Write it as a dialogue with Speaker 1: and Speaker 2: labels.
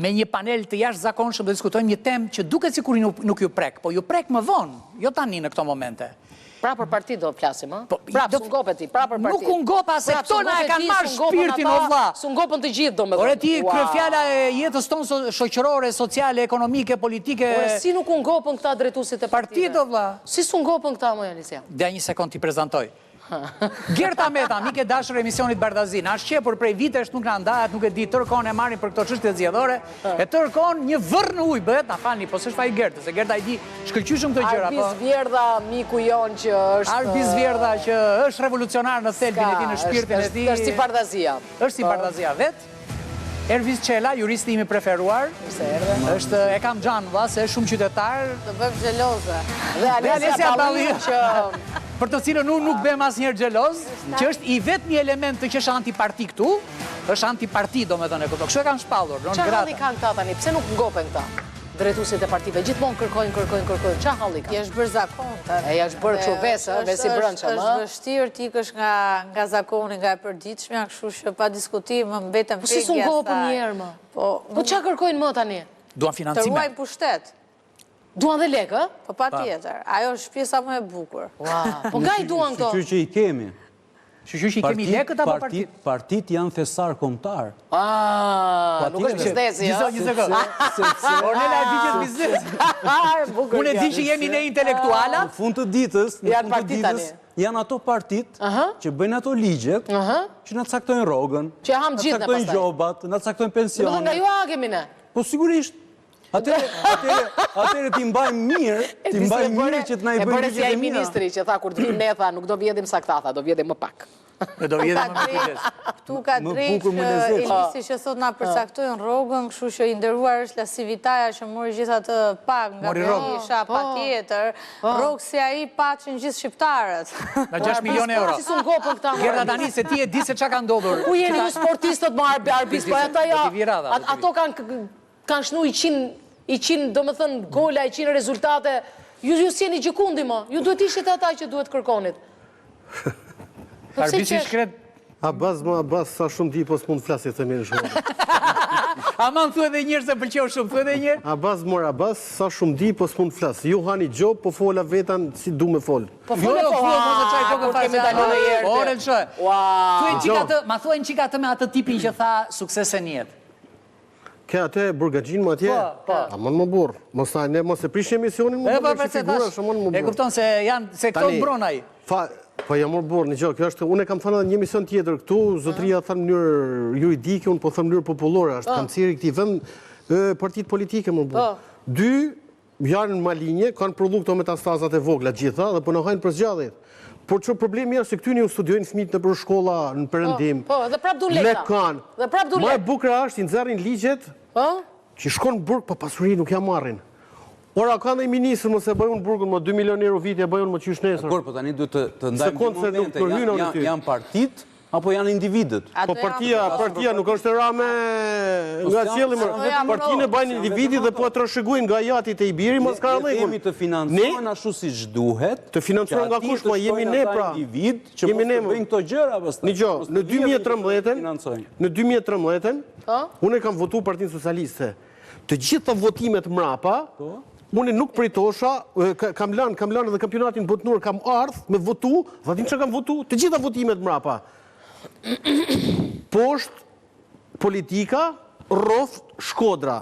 Speaker 1: Me një panel të jashtëzakonshëm do diskutojmë një temë që duket sikur nuk ju prek, po ju prek më vonë, jo tani në këto momente.
Speaker 2: Pra për partitë do flasim, ë? Po, prapë s'u ngope ti, prapë për
Speaker 1: partitë. Nuk u ngopa se këto na e kanë marrë shpirtin o vlla.
Speaker 2: S'u ngopën të gjithë domethënë.
Speaker 1: Ore ti kryefjala e jetës tonë shoqërore, sociale, ekonomike, politike.
Speaker 2: Ore si nuk u ngopën këta drejtuesit e
Speaker 1: partive? Partitë o
Speaker 2: vlla. Si s'u ngopën këta moj Alisia?
Speaker 1: Dja një sekond t'i prezantoj. Gerta Meta, mike e dashur e emisionit Bardhazi, na është qepur prej vitesh, nuk na ndahet, nuk e di, tërë kohën e marrim për këto çështje zgjedhore, e tërë kohën një vërr në ujë bëhet, na falni, po s'është faji i Gertës, se Gerta i di shkëlqyeshëm këto gjëra,
Speaker 2: po. Arbis Vjerdha, miku jonë që është
Speaker 1: Arbis Vjerdha që është revolucionar në thelbin e tij, në shpirtin e tij.
Speaker 2: Është si Bardhazia.
Speaker 1: Është si Bardhazia vetë. Ervis Çela, juristi im i preferuar.
Speaker 2: Mirë se erdhe.
Speaker 1: Është e kam xhan vlla se është shumë qytetar.
Speaker 3: Të bëjmë xheloze.
Speaker 2: Dhe Alesia Balliu që
Speaker 1: për të cilën unë nuk bëhem asnjëherë xheloz, që është i vetmi element që është antiparti këtu, është antiparti domethënë e kupton. Kështu e kam shpallur, non
Speaker 2: grata. Çfarë halli kanë këta tani? Pse nuk ngopen këta? Drejtuesit e partive gjithmonë kërkojnë, kërkojnë, kërkojnë. Çfarë halli
Speaker 3: kanë? I është bërë zakon tani.
Speaker 2: E i është bërë kështu ves, ë, ves i brendshëm,
Speaker 3: ë. Është vështirë të ikësh nga nga zakoni, nga e përditshmja, kështu që pa diskutim mbetem
Speaker 2: peng i asaj. Po si s'u ngopën një herë më? Po, po çfarë kërkojnë më tani?
Speaker 1: Duan financime.
Speaker 3: Të ruajnë pushtet.
Speaker 2: Duan dhe lekë, ë?
Speaker 3: Po patjetër. Ajo është pjesa më e
Speaker 2: bukur. Ua, po nga i duan këto?
Speaker 4: Shyqyr që i kemi.
Speaker 1: Shyqyr që i kemi lekët apo partitë?
Speaker 4: Partitë janë thesar kombëtar.
Speaker 2: Ah, nuk është biznesi,
Speaker 1: ëh. Një sekondë. Ornela e di që është biznes. Unë e di që jemi ne intelektualat.
Speaker 4: Në fund të ditës, në fund të ditës janë ato partitë që bëjnë ato ligjet që na caktojnë rrogën,
Speaker 2: na
Speaker 4: caktojnë gjobat, na caktojnë pensionet.
Speaker 2: Domethënë nga ju hakemi ne.
Speaker 4: Po sigurisht. Atëherë, atëherë, atëherë t'i mbajmë mirë, t'i mbajmë mirë që të na i bëjnë
Speaker 2: ligjet e mira. E bëre si ai ministri që tha kur të vijmë ne tha, nuk do vjedhim sa këta tha, do vjedhim më pak.
Speaker 1: Ne do vjedhim më kujdes.
Speaker 3: Këtu ka drejt Elisi që thotë na përcaktojnë rrogën, kështu që i nderuar është LaCivitaja që mori gjithë atë pagë nga Berisha, po. patjetër. Po. Rrogë si ai paçin gjithë
Speaker 1: shqiptarët. Nga 6 milion euro.
Speaker 2: Si s'u ngopën këta
Speaker 1: më. Gerta tani se ti e di se çka ka ndodhur.
Speaker 2: Ku jeni ju sportistët më Arbis, po ata ja. Ato kanë Kanë shnu 100, domethënë, gola, 100 rezultate. Ju, ju s'jeni gjëkundi më. Ju duhet ishit ata që duhet kërkonit.
Speaker 1: Po pse qesh? Shkret...
Speaker 5: Abaz, më Abaz, sa shumë di, po s'mund të flas i themi në
Speaker 1: shumë. Aman, thuaj edhe njëherë se pëlqeu shumë, thuaj edhe njëherë.
Speaker 5: Abaz, mor Abaz, sa shumë di, po s'mund të flas. Ju hani gjobë, po fola vetën si du me
Speaker 2: fol.
Speaker 1: Po fole jo, po, jo, mos e çaj kokën fare.
Speaker 2: Kemi dalë në
Speaker 1: herë. Ore, lëshoje. Ua. Thuaj çik atë, ma thuaj çik atë me atë tipin që tha suksese në jetë.
Speaker 5: Ke atë burgaxhinë më atje?
Speaker 1: Po, po.
Speaker 5: Aman më burrë. Mos na ne mos e prishni emisionin më
Speaker 1: burrë. Po, po, figura shumë më burrë. E kupton se janë se këto mbron ai.
Speaker 5: Fa, po jam mor burrë, një gjë, kjo është unë e kam thënë edhe në një emision tjetër këtu, zotëria tha në mënyrë juridike, unë po them në mënyrë popullore, është po. kanceri i këtij vend partitë politike më burrë. Po. Dy Janë malinje, kanë prodhu këto metastazat e vogla gjitha dhe po na hajnë për s'gjalli. Por që problemi është se këtyne ju studiojnë fëmijët nëpër shkolla në
Speaker 2: perëndim. Po, po, dhe prap duan
Speaker 5: lekë. Kanë.
Speaker 2: Dhe prap duan
Speaker 5: lekë. Ma e bukura është i nxjerrin ligjet.
Speaker 2: Po.
Speaker 5: Që shkon në burg pa pasuri nuk ja marrin. Ora ka ndonjë ministër mos e bëj unë burgun më 2 milion euro vit e bëj unë më qysh
Speaker 4: nesër. Dakor, po tani duhet të të ndajmë dy momente. Janë partitë Apo janë individët?
Speaker 5: Po partia, partia nuk është e rame po nga qielli më. Partinë e bajnë individit dhe po e trashëgojnë nga i ati te i biri maskarallëkun.
Speaker 4: Ne themi të financohen ashtu siç duhet.
Speaker 5: Të financohen nga kush, po jemi ne pra.
Speaker 4: Individ që mos të bëjnë këto gjëra
Speaker 5: pastaj. Një gjë, në 2013-ën, në 2013-ën, po? unë e kam votu Partinë Socialiste. Të gjitha votimet mrapa, po? unë nuk pritosha, kam lanë, kam lanë edhe kampionatin botnor, kam ardhë me votu, dhe din që kam votu, të gjitha votimet mrapa. Poshtë politika, rroftë Shkodra.